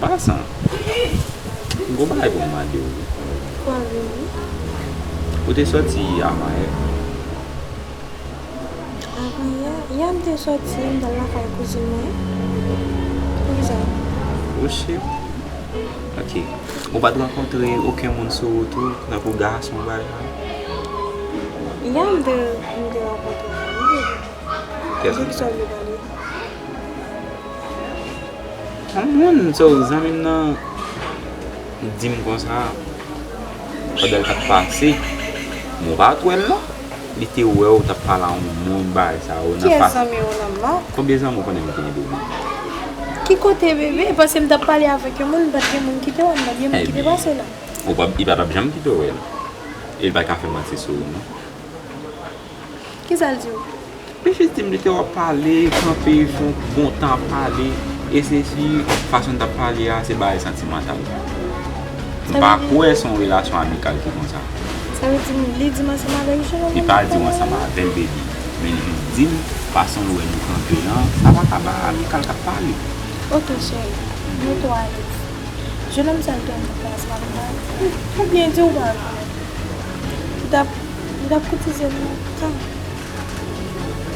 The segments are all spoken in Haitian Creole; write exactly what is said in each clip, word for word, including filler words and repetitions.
Pasan, m gon bagay pou m mande w wi. Kwa, bebe? Ou te sòti avan yè? Avan yè? Yè m te sòti, m t al lakay kouzin mwen. Poukisa? Oh shit. Ok. Ou pa t rankontre okenn moun sou wout ou, tankou gason, bagay sa? Yè m te, m te rankontre yon moun. Kiyès? De kisa w vle pale? Yon moun, so, zanmi m nan di m konsa, pandan l t ap pase, men w pa t wè l non. Li te wè w t ap pale a yon moun, bagay sa yo nan. Kiyès pa- zanmi w nan, Marc? Konbyen zanmi w konnen m genyen deja? Ki kote, bebe? Panse m t ap pale avèk yon moun, m pa t gen moun ki te wè m nan, gen moun ki te pase la. Ou pa, li pa t ap janm kite w wè l. E li pa ka fè manti sou ou non. Kisa l di w? Li jis di m li te wè w ap pale, kanpe, fè yon bon tan ap pale, e se si fason l t ap pale a, se bagay santimantal. M pa kwè se yon relasyon amikal ki konsa. Sa vle di li di m ansanm avè l, Jérôme? Li pa di w ansanm avè l, baby. Men li jis di m fason l wè nou kanpe an, sa pa ka bagay amikal k ap pale. Ok, cheri. Nou tou alèz. Jennonm sa l te annik la, se pa vre? Ou byen di w pa rekonèt. Li t ap, li t ap koutize m nan tan.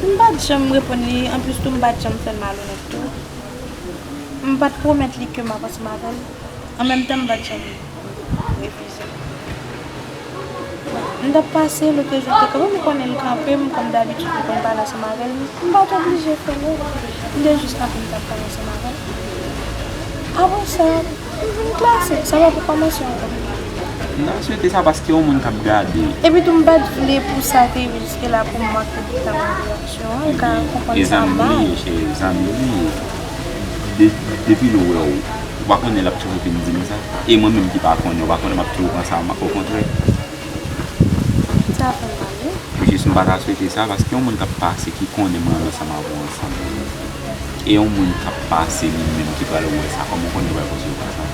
M pa t janm reponn li, anplis tou m pa t janm fè l malonèt tou. M pa t pwomèt li ke m ap ansanm avè l. An menm tan, m pa t janm refize. M t ap pase, lòt jou l te kanpe, m konnen l kanpe, m kòm dabitid, m konn pale ansanm avè l. M pa t oblije fè l wè. M te jis kanpe, m t ap pale ansanm avè l. Apre sa, m vin klase. Sa pa pou kòmanse ankò. M ta swete sa paske yon moun k ap gade. Epi tou, m pa t vle pou sa te rive jiske la pou m manke de tan yon reyaksyon an, ou ka konprann sa mal. E zanmi li ye, cheri, zanmi li ye. De-, depi l wè w, ou pa konnen l ap toujou vin di m sa. E mwen menm ki pa konnen, ou pa konnen m ap toujou pran sa mal, okontrè. Sa fè m mal, wi. Jis m pa ta swete sa, paske yon moun k ap pase ki konnen mwen ansanm avè w ansanm. E yon moun k ap pase li menm ki pral wè sa, kòman w konnen l pral kontinye wè sa?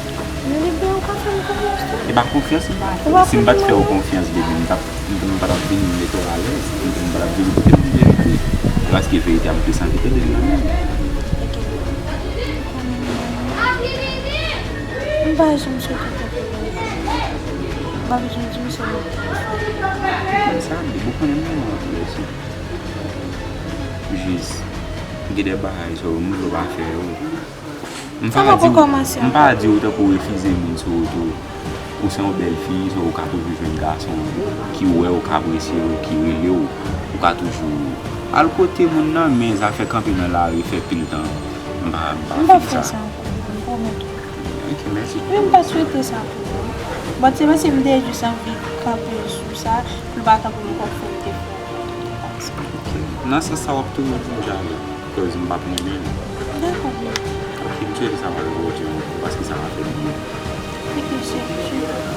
Men li byen, ou ka fè m konfyans tou. E pa konfyans m pa fè w. Si m pa t fè w konfyans, baby, m t ap, m, m pa t ap vini mete w alèz. M, m pa t ap vini pou te m verite. E paske verite a m te santi tande l nan men w. M pa janm swete tande. M pa bezwen di w se mwen. Ou konn sa, m di, ou konnen m renmen w anpil osi. Jis, gen de bagay, so, m vle w pa fè yo. M pa di w, m pa di w tankou refize moun sou wout ou. Ou se yon bèl fi, so, ou ka toujou jwenn gason ki wè w, k apresye w, ki rele w. Ou ka toujou al kote moun nan, men zafè kanpe nan lari fè pil tan, m pa, m pa fè sa ankò, m pwomèt ou. Ok, mèsi. Men m pa swete sa pou ou. Bon, se paske m te jis anvi kanpe sou sa, pou l pa tankou m konn fè m te fè. Ok. Nan sans sa, w ap toujou di m jalou, cause m p ap renmen l. Dakò, bebe. Ok, m swete sa pral byen, paske sa va fè l byen. Ok, cheri, cheri.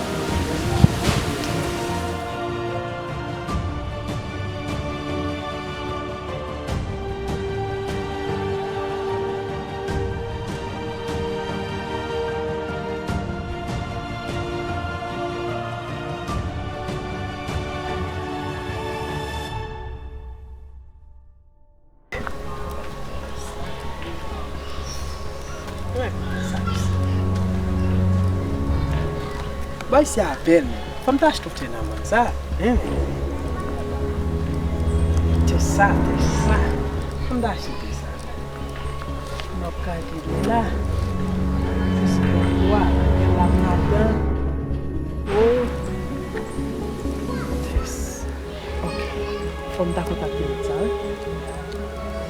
Bòy, se apèl. Fò m ta achte w ti nan mòn sa, hein? Ti sa, ti sa. Fò m ta achte ti sa. M ap gade la. Jis pou w a, gen la madan. Oh. Yes. Ok. Fò m ta kontakte moun sa, wi.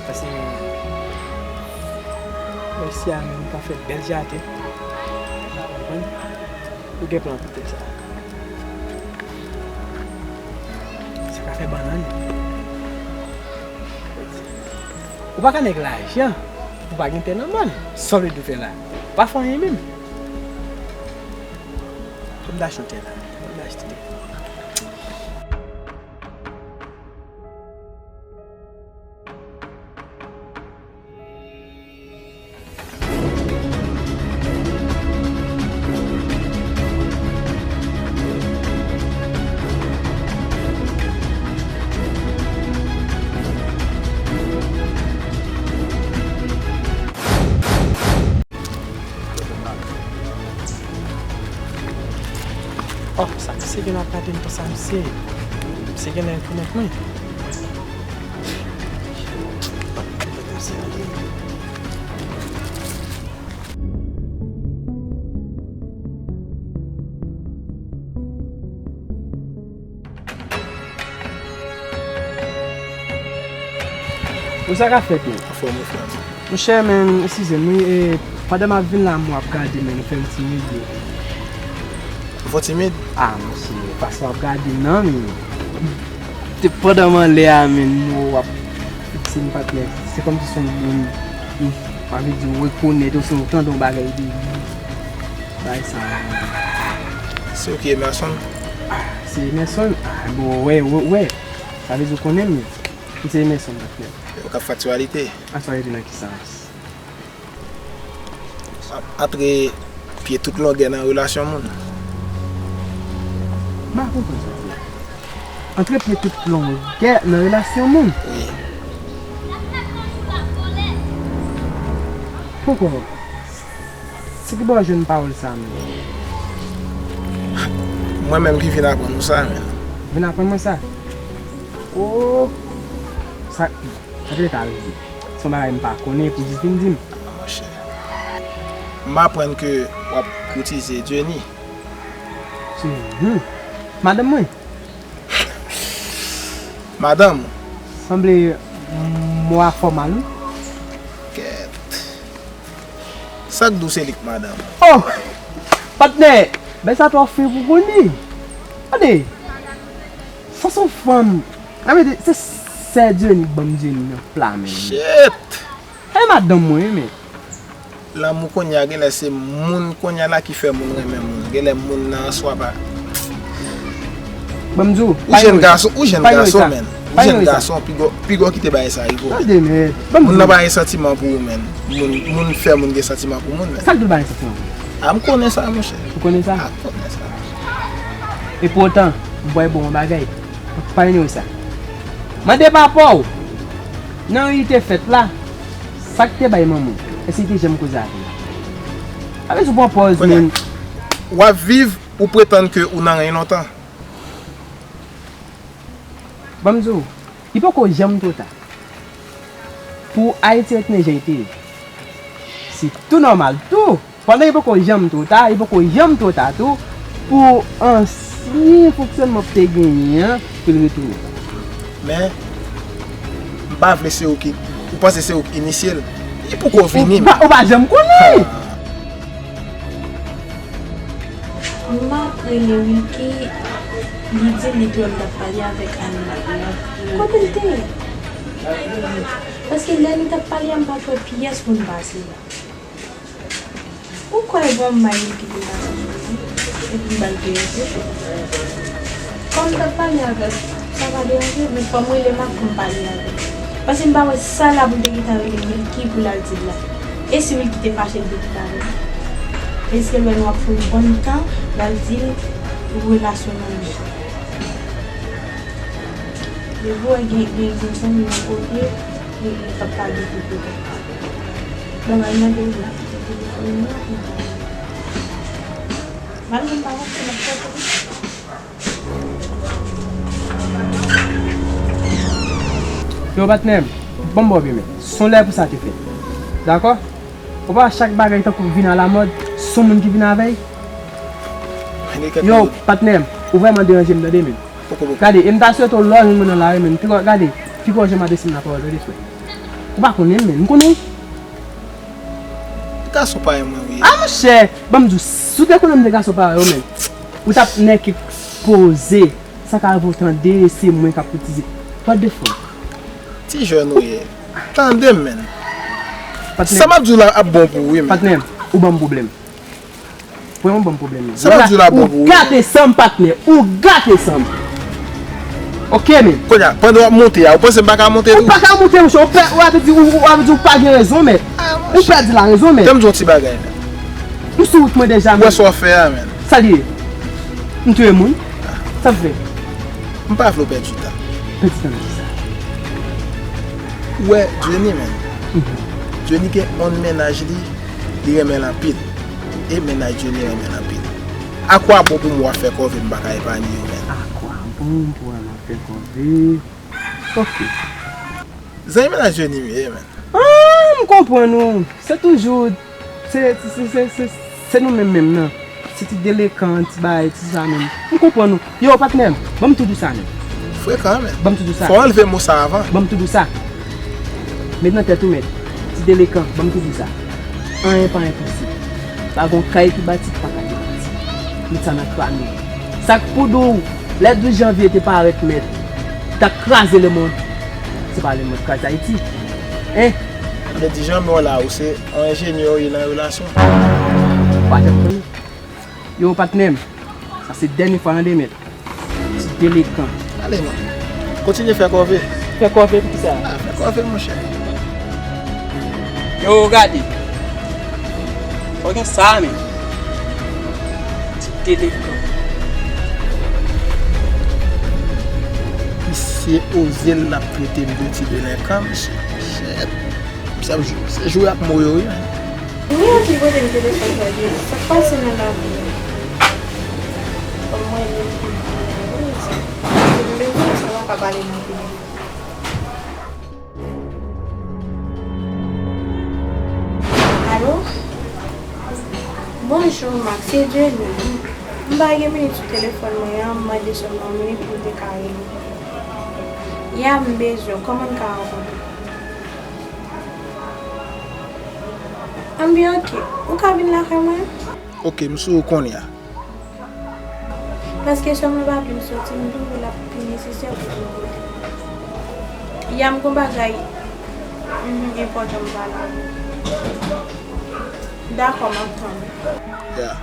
Paske mesye a menm ka fè bèl jaden. Ou konprann? Ou gen plan pou tè sa. Sa ka fè bannann. Ou pa ka nèg lajan, ou pa gen tè nan bann. Sa w vle di w fè la? Ou pa fè anyen menm. Fò m ta achte tè la. Fò m ta achte tè. Gen ap gade m konsa, misye. Misye genlè rekonèt mwen. Ou sa k ap fèt, men? Anfòm, wi, frè m. Monchè, men, eskize m, wi, e, pandan m ap vin la, m w ap gade, men, ou fè m timid, wi. Ou fè w timid? A, monchè, paske w ap gade m nan, men. Te pandan m anlè a, men, m w ap fikse m, patnè. Se kòmsi se yon moun, m, m anvi di, ou rekonèt, osi ou tande yon bagay de li. Bagay sa, men. Se ou ki Emerson? A, se Emerson? A, bon, wè, wè, wè. Sa vle di ou konnen m, men. M se Emerson, patnè. Ou k ap fè aktyalite? Aktyalite nan ki sans? Antre pye tout longè nan relasyon moun. M pa konprann sa w di. Antre pye tout longè nan relasyon moun? Wi. Poko. Se ki bò w jwenn pawòl sa a menm? Mwen menm ki vin aprann ou sa, men. Vin aprann mwen sa? O! Sa, sa ki te ka rive? Se yon bagay m pa konnen, pou jis vin di m. Monchè. M aprann ke w ap koutize Dieuny. Mhm. Madanm mwen? Madanm ou? Sanble mo a fò mal, wi. Kèt. Sa k di w se li k madanm ou? Oh! Patnè! Bèl sa twò fen pou konnen. Tande! Sa se yon fanm. Sa vle di, se sè Dieuny k ban m Dieuny nan pla, men. Shit! E madanm mwen, wi, men. Lanmou kounye a, genlè se moun kounye a la ki fè moun renmen moun. Genlè moun nan an swa pa. Ban m di w, ou jèn gason, ou jèn gason, men. Ou jèn gason, piga w, piga w kite bagay sa rive w, men. Tande, men. Ban m di w. Moun nan pa gen santiman pou ou, men. Moun, moun fè moun gen santiman pou moun, men. Sa k di w pa gen santiman pou ou? A, m konnen sa, monchè. Ou konnen sa? A, m konnen sa, monchè. Epotan, m pral ba w yon bagay. Pa inyore sa. Mande papa w, nan ri li te fèt la, sa k te bay manman w? Èske li te janm koze avè w? Sa vle di ou pran pòz, men. W ap viv, ou pretann ke ou nan rèy lontan. Ban m di w, li poko janm twò ta. Pou Ayiti retounen jan li te ye. Se tou nòmal tou. Pandan li poko janm twò ta, li poko janm twò ta tou pou ansyen fonksyònman w te genyen an, pou l retounen. Men, m pa vle se ou ki, ou panse se ou ki inisye l. Li poko vini, men. Ou pa, ou pa janm konnen. M ap rele Wilky, li di li t wè m t ap pale avèk Annie. Kote l te ye? Paske lè nou t ap pale a, m pa t wè pyès moun pase la. Ou kwè bon m bay Wilky pou l pase sou mwen, epi m ba l peye tou? Kòm m t ap pale avè l, sa pa deranje, men fò m rele Marc pou m pale avè l. Paske m pa wè sa l ap, pou l te gentan rele Wilky pou l al di l la. E si Wilky te fache, l te kite avè l? Èske l wè nou ap fè yon bon tan, l al di l relasyon nou an? Depi w wè gen, gen, gen zanmi yon kote, gen, gen k ap pale pou kote. Bon, m al mande w la. M al jwenn pawòl, se m ap fè pou li. Yo, patnè m, ban m ba w byen, men. Se yon lè pou sa te fèt. Dakò? Ou pa wè chak bagay tankou vin alamòd, se yon moun ki vin avè l? Yo, patnè m, ou vrèman deranje m, tande, men. Gade, e m ta swete w lè w jwenn mwen nan lari, men. Piko, gade, piko w janm adrese m lapawòl, tande, frè. Ou pa konnen m, men. M konnen w. Gason parèy mwen ou ye. A, monchè, ban m di w, si w te konnen m te gason parèy ou, men, ou t ap nèk poze. Sa ka rive w tande, se mwen k ap koutize. What the fuck? Ti jèn ou ye. Tande m, men. Patnè. Sa m ap di w la ap bon pou ou, wi, men. Patnè m, ou ban m pwoblèm. Vrèman ban m pwoblèm, men. Sa m ap di w la bon pou ou, men. Ou gate san m, patnè. Ou gate san m. Oke, men. Kounye a, pandan w ap monte a, ou panse m pa ka monte tou? Ou pa ka monte, monchè. Ou pè, ou ap di, ou, ou ap di ou pa gen rezon, men. Ou pèdi larezon, men. Tande m di w yon ti bagay, men. M sou wout mwen deja, men. Ou wè sa w ap fè a, men. Sa l ye? M touye moun? Sa m fè? M pa vle w pèdi tan. Pèdi tan nan kisa? Ou wè Jenny, men. Mhm. Jenny gen yon mennaj li, li renmen l anpil. E mennaj Jenny renmen l anpil. Akwabon pou mwen w ap fè kòve m pa ka epanye w, menn. Akwabon pou wè m ap fè kòve. Ok. Zanmi mennaj Jenny m ye, menn. Ah, m konprann ou. Se toujou, se, se, se, se, se nou menm menm nan. Se ti delekan, ti bagay, ti sa menm. M konprann ou. Yo, patnè m, ban m tou di w sa menm. Frekan, menn. Ban m tou di w sa. Fò w anlve mo sa avan. Ban m tou di w sa. Met nan tèt ou, mèt. Ti delekan, ban m tou di w sa. Anyen pa enposib. Pa gon kay ki bati ki pa ka debati. Met sa nan kràn ou. Sa k pou di w, lè douz janvye te parèt, mèt, t ap kraze lemonn. Se pa lemonn k kraze Ayiti. Hein? Lè douz janvye w la, ou se yon enjenyè ou ye nan relasyon. Ou pa janm konnen. Yo, patnè m, sa se dènye fwa nan de mèt. Ti delekan. Ale, man. Kontinye fè kòve. Fè kòve pou kisa? Ah, fè kòve, monchè. Yo, gade. Fò gen sa, men. Ti delekan. Misye oze l ap trete m de ti delekan, mesye. Shit. Misye ap jwe, se jwe ak mo yo, wi, men. Ni an ki kote m telefòn sa ye, sa k pase nan lavi a? Ban mwen li pou di mwen, wi, se m bezwen sa, m pa ka pale nan telefòn. Alo? Bonjou, Max, se Jenny. M pa gen minit sou telefòn mwen an, m mande sèlman yon minit pou m te ka rele. Ya, m bezwen w, kòman n ka rankontre? Anben, ok. Ou ka vin lakay mwen? Ok, m sou ou kounye a. Paske sè mwen pa vle m soti, m twouve l ap pi nesesè pou m rele. Ya, m gon bagay, mhm, enpòtan m pale avè w. Dakò, m ap tann ou. Ya.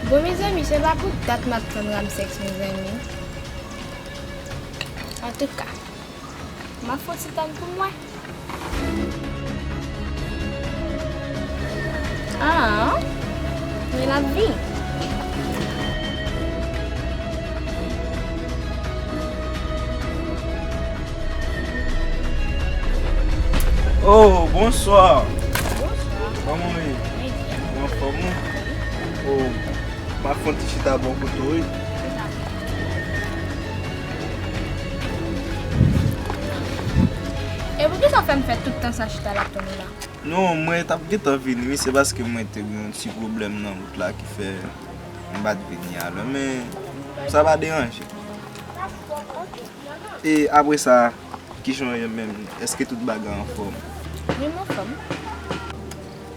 Bon, mezanmi, se pa pou dat m ap tann Ramsès, mezanmi. Antouka, m ap fè yon ti tann pou m wè. Ah, men l ap vini. Oh, bonswa. Bonswa. Kòman w ye? Mwen byen. Ou anfòm, wi? Oh, m ap fè yon ti chita bò kote w, wi. E poukisa w fè m fè tout tan sa chita la ap tann ou la? Non, mwen t ap gentan vini, wi, se paske mwen te gen yon ti pwoblèm nan wout la ki fè m pa t vini alè, men sa pa deranje. E apre sa, kijan w ye menm? Èske tout bagay anfòm? Wi, m anfòm.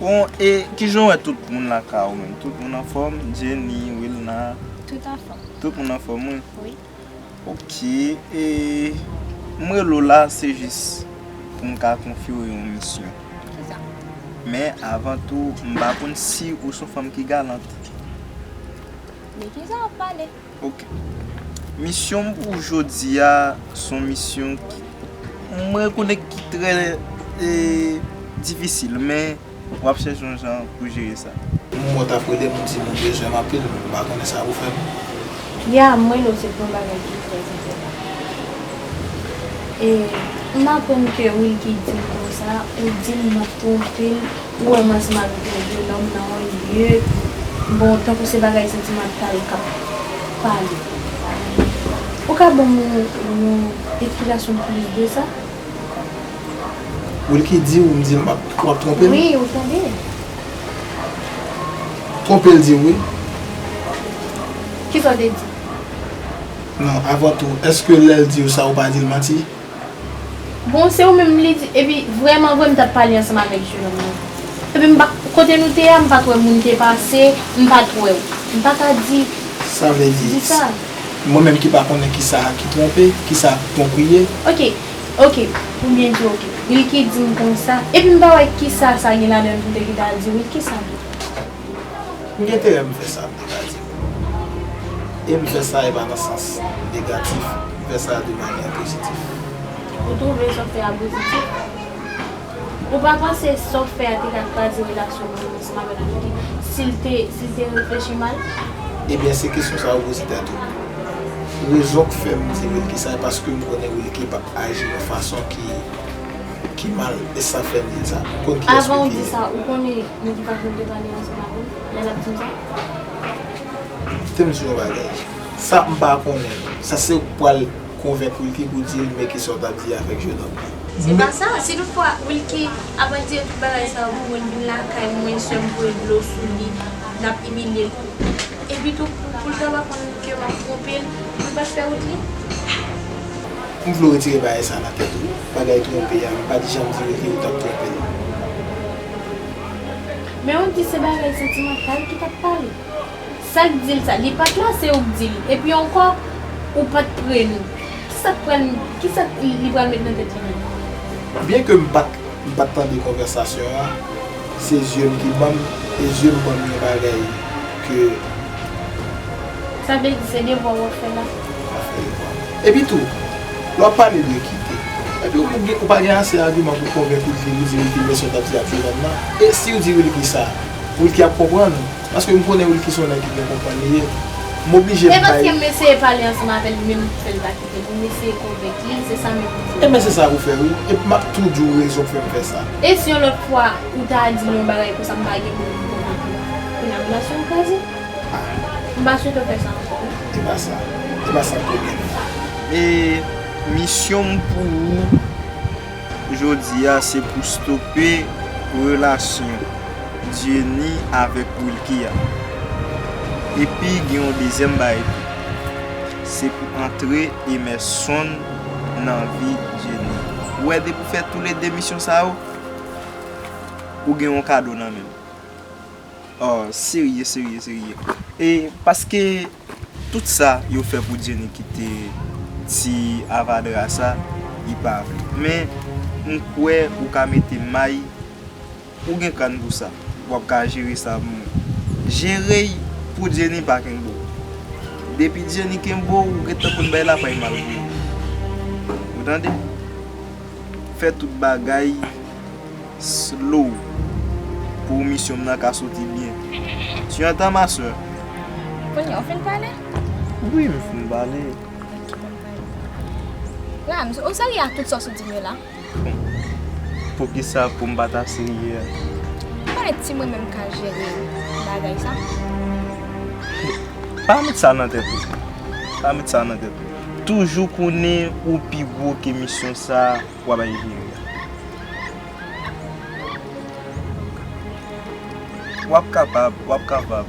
Bon, e kijan w wè tout moun lakay ou menm? Tout moun anfòm? Jenny, Wilna? Tout anfòm. Tout moun anfòm, wi? Wi. Ok, e m rele w la, se jis pou m ka konfye w yon misyon. Kisa? Men avan tou, m pa konn si ou se yon fanm ki galant. De kisa w ap pale? Ok. Misyon m pou jodi a, se yon misyon ki, mwen rekonèt ki trè, e, difisil, men w ap chèche yon jan pou jere sa. M wè w t ap rele m, ou di m ou bezwen m anpil, m pa konnen sa pou fè m. Ya, m rele w se pou yon bagay ki trè sensè. E m aprann ke Wilky di m konsa, ou di m m ap twonpe l, ou wè m ansanm avèk yon jennonm nan yon lye, bon, tankou se bagay santimantal k ap Pale. Ou ka ban m yon, yon esplikasyon plis de sa? Wilky di w, m di l m ap, w ap twonpe l? Wi, ou tande. Twonpe l di w, wi. Kisa w te di? Non, avan tou, èske lè l di w sa, ou pa di l manti? Bon, se ou menm li di, epi vrèman vre m t ap pale ansanm avèk jenòm nan. Epi m pa, kote nou te a, m pa t wè moun te pase, m pa t wè w. M pa ka di, sa vle di, di sa. Mwen menm ki pa konnen kisa ki twonpe, kisa twonpri ye. Ok, ok, ou byen di ok. Wilky di m konsa, epi m pa wè kisa sa gen ladan l pou m te gentan al di Wilky sa. M gen enterè m fè sa, m te ka di w. E m fè sa e pa nan sans negatif, m fè sa de manyè pozitif. Ou twouve sa w fè a pozitif? Ou pa panse sa w fè a te ka kraze relasyon mwen menm ansanm avèk Wilky si l te, si l te reflechi mal? Ebyen, se kesyon sa ou poze tèt ou. Rezon k fè m di Wilky sa, e paske m konnen Wilky p ap aji yon fason ki, ki mal, e sa fè m di l sa. Ou konn kiyès Wilky ye? Avan ou di sa, ou konnen nan ki fason m te pale ansanm avè w lè l ap di m sa? Kite m di w yon bagay. Sa m pa konnen. Sa se ou k pral konvenk Wilky pou di l, men kisa w t ap di avèk jenòm nan. Se pa sa. Si toutfwa Wilky ap andire tout bagay sa yo pou mwen, l vin lakay mwen, sè m voye dlo sou li, l ap imilye l. Epi tou, pou, pou l ta pa konn ke m ap twonpe l, pou l pa t fè wout li? M vle w retire bagay sa nan tèt ou. Bagay twonpe a, m pa t janm di Wilky ou t ap twonpe l. Men ou di se bagay santimantal ki t ap pale. Sa k di l sa? Li pa t la, se ou k di l. Epi ankò, ou pa t pre nou. Kisa k pral, kisa k li pral met nan tèt li menm? Byen ke m pa t, m pa t tande konvèsasyon an, se zye m ki ban m, e zye m ban m yon bagay ke Sa vle di se devwa w ap fè la. W ap fè devwa. Epi tou, lè w ap pale de kite, epi ou, ou gen, ou pa gen ase agiman pou konvenk Wilky, pou di Wilky men sa w t ap di ak jenòm nan. E si w di Wilky sa, Wilky ap konprann ou. Paske m konnen Wilky se yon nèg ki byen konprann li ye. M oblije bay. E paske m eseye pale ansanm avè l, men m fè l pa kite m. M eseye konvenk li, se sa menm m di. Ebyen, se sa pou fè, wi. E m ap tou di w rezon k fè m fè sa. E si yon lòt fwa, ou ta di l yon bagay konsa, m pa gen moun pou konvenk li? Kounye a, relasyon an kraze. Ah. M pa swete w fè sa ankò, wi. E pa sa. E pa sa pwoblèm nan. E misyon m pou ou jodi a, se pou stope relasyon Jenny avèk Wilky a. Epi gen yon dezyèm bagay tou. Se pou antre Emerson nan vi Jenny. Ou wè, depi w fè toulede misyon sa yo, ou gen yon kado nan men m. Oh, serye, serye, serye. E paske tout sa yo fè pou Jenny kite ti avadra sa, li pa vle. Men, m kwè ou ka mete may, ou gen kann pou sa. W ap ka jere sa pou mwen. Jere y pou Jenny pa kenbe w. Depi Jenny kenbe w, ou gentan konn bay lapay mal pou li. Ou tande? Fè tout bagay slow pou misyon m nan ka soti byen. Tu entends, ma sœur? Kounye a, w fin pale? Wi, m fin pale. Rams, ou serye ak tout sa w sot di m yo la? Poukisa pou m pa ta serye a? M konnen ti mwen menm ka jere bagay sa. Pa met sa nan tèt ou. Pa met sa nan tèt ou. Toujou konnen ou pi gwo ke misyon sa w ap al jere a. W ap kapab, w ap kapab.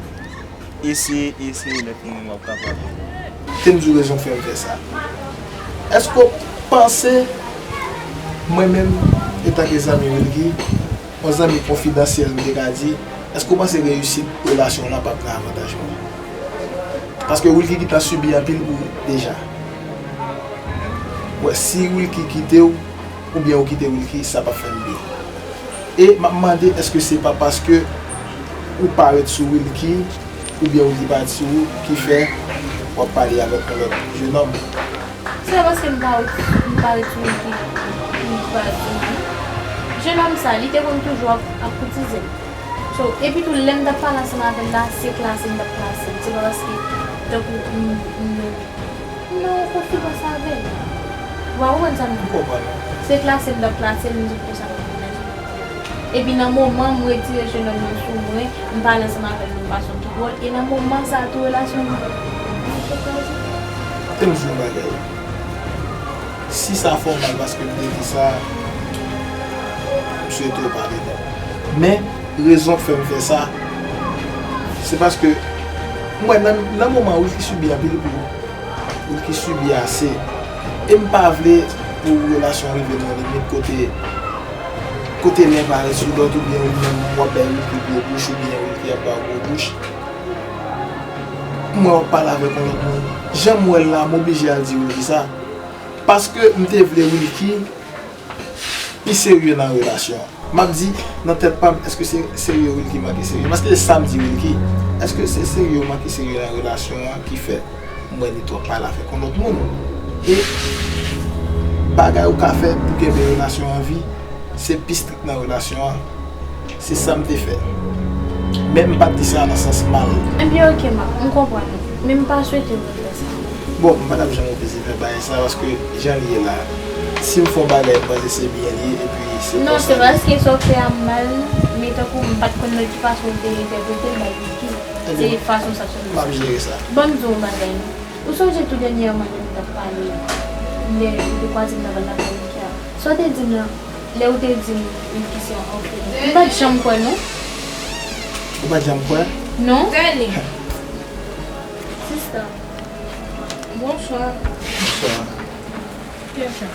Eseye, eseye, lè fini w ap kapab. Te m di w rezon k fè m fè sa. Èske w panse mwen menm, antanke zanmi Wilky, yon zanmi konfidansyèl m te ka di, èske w panse reyisit relasyon w lan p ap nan avantaj mwen? Paske Wilky gentan sibi anpil kou deja. Wè, si Wilky kite w, oubyen ou kite Wilky, sa p ap fè m byen. E m ap mande, èske se pa paske ou pa ret sou Wilky, oubyen Wilky pa ret sou ou, ki fè w ap pale avèk yon lòt jenòm? Se pa paske m pa ret, m pa ret sou Wilky, Wilky pa ret sou mwen. Jenòm sa, li te konn toujou ap, ap koutize m. So, epi tou, lè m t ap pale ansanm avè l la, se klase m t ap klase l. Se pa paske, tankou, m, m, m nan yon konfidans avè l. Ou pa konprann sa m di? M konprann. Se klase m t ap klase l, m di konsa m ap konnen. Epi nan moman m retire jenòm nan sou mwen, m pale ansanm avè l nan yon fason ki dwòl, e nan moman sa a tou relasyon nou Kite m di yon bagay. Si sa fè w mal paske m te di sa, m swete w pale non. Men, rezon k fè m fè sa, se paske m wè nan, nan moman Wilky sibi anpil kou. Wilky sibi ase. E m pa vle pou relasyon rive nan yon limit kote, kote nen pa ret sou lòt oubyen ou menm w ap bay Wilky gwo bouch oubyen Wilky ap ba w gwo bouch. M wè w ap pale avèk yon lòt moun. Jan m wè l la, m oblije al di Wilky sa. Paske m te vle Wilky pi serye nan relasyon an. M ap di, nan tèt pa m, èske se serye Wilky manke serye? Paske se sa m di Wilky. Èske se serye ou manke serye nan relasyon an ki fè m wè li twò pale avèk yon lòt moun? E bagay ou ka fè pou kenbe relasyon an an vi, se pi strik nan relasyon an. Se sa m te fè. Men m pa t di sa nan sans mal. Ebyen, oke, Mak, m konprann ou. Men m pa swete w fè sa. Bon, m pa t ap janm refize fè bagay sa, paske jan l ye la, si m fè yon bagay, m panse se byen li ye, epi se Non, se konsa li ye. Paske sa w fè a mal, men tankou m pa t konn nan ki fason w te entèprete l, bay Wilky. Ebyen, se fason sa sot m ap jere sa. Ban m di w yon bagay, non. Ou sonje tou dènyèman, lè nou t ap pale, lè ou te kwaze m nan banda Wilky a? Sa w te di m lan, lè ou te di m Wilky se yon òfelin. M pa t janm kwè, non. Ou pa t janm kwè? Non. Dani. Sista. Bonswa. Bonswa. Kiyès sa?